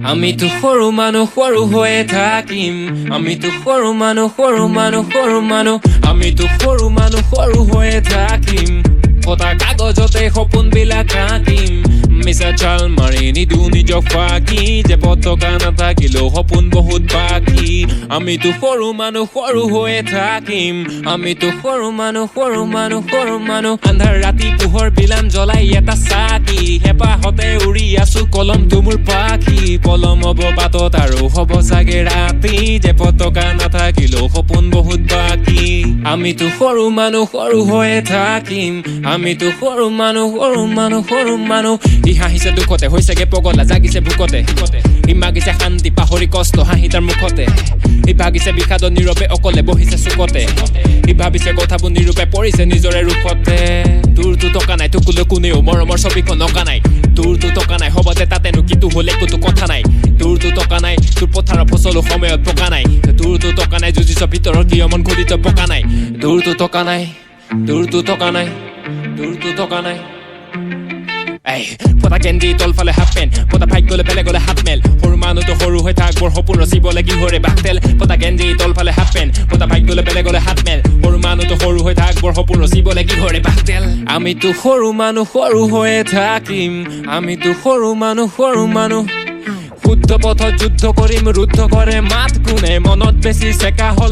আমিতো সৰু মানুহ, সৰু হৈয়ে থাকিম। আমিতো সৰু মানুহ, সৰু মানুহ, সৰু মানুহ। আমিতো সৰু মানুহ, সৰু হৈয়ে থাকিম। ফটা কাগজতে সপোনবিলাক আঁকিম। মিছা চাল মাৰি নিদো নিজক ফাঁকি যে পতকা নাথাকিলেও সপোন বহুত বাকী। আমিতো সৰু মানুহ, সৰু হৈয়ে থাকিম। আমিতো সৰু মানুহ, সৰু মানুহ, সৰু মানুহ। আন্ধাৰ ৰাতি পোহৰ বিলাম জ্বলাই এটা চাকি। হেঁপাহতে উৰি আছো, কলমটো মোৰ পাখি। পলম হ'ব বাটত আৰু হ'ব চাগে ৰাতি যে পতকা নাথাকিলেও সপোন বহুত বাকী। আমিতো সৰু মানুহ, সৰু হৈয়ে থাকিম। আমিতো সৰু মানুহ, সৰু মানুহ, সৰু মানুহ। ই হাঁহিছে দুখতে, হৈছেগে পগলা, জাগিছে ভোকতে। ই মাগিছে শান্তি, পাহৰি কষ্ট, হাঁহি তাৰ মুখতে। ই ভাগিছে বিষাদ, নীৰৱে অকলে বহিছে চুকতে। ই ভাবিছে কথাবোৰ, নিৰূপে পৰিছে নিজৰে ৰোষতে। তোৰতো টকা নাই, তোকলৈ কোনেও মৰমৰ ছবিখন অঁকা নাই। তোৰতো টকা নাই, হ'ব দে, তাতেনো কিটো হ'ল, একোতো কথা নাই। তোৰতো টকা নাই, তোৰ পথাৰৰ ফচলো সময়ত পকা নাই। তোৰতো টকা নাই, যুঁজিছ ভিতৰত কিয় মন খুলি তই পকা নাই। তোৰতো টকা নাই, তোৰতো টকা নাই, তোৰতো টকা নাই। এই ফটা গেঞ্জি, তলফালে হাফ পেণ্ট, ফটা ভাগ্যলে বেলেগলে হাত মেল। সৰু মানুহটো সৰু হৈ থাক, বৰ সপোন ৰচিবলে কিহৰে বাকতেল। ফটা গেঞ্জি, তলফালে হাফ পেণ্ট, ফটা ভাগ্যলে বেলেগলে হাত মেল। সৰু মানুহটো সৰু হৈ থাক, বৰ সপোন ৰচিবলে কিহৰে বাকতেল। আমিতো সৰু মানুহ, সৰু হৈয়ে থাকিম। আমিতো সৰু মানুহ, সৰু মানুহ। শুদ্ধ পথত যুদ্ধ কৰিম, ৰুদ্ধ কৰে মাত কোনে? মনত বেছি চেকা হ'ল।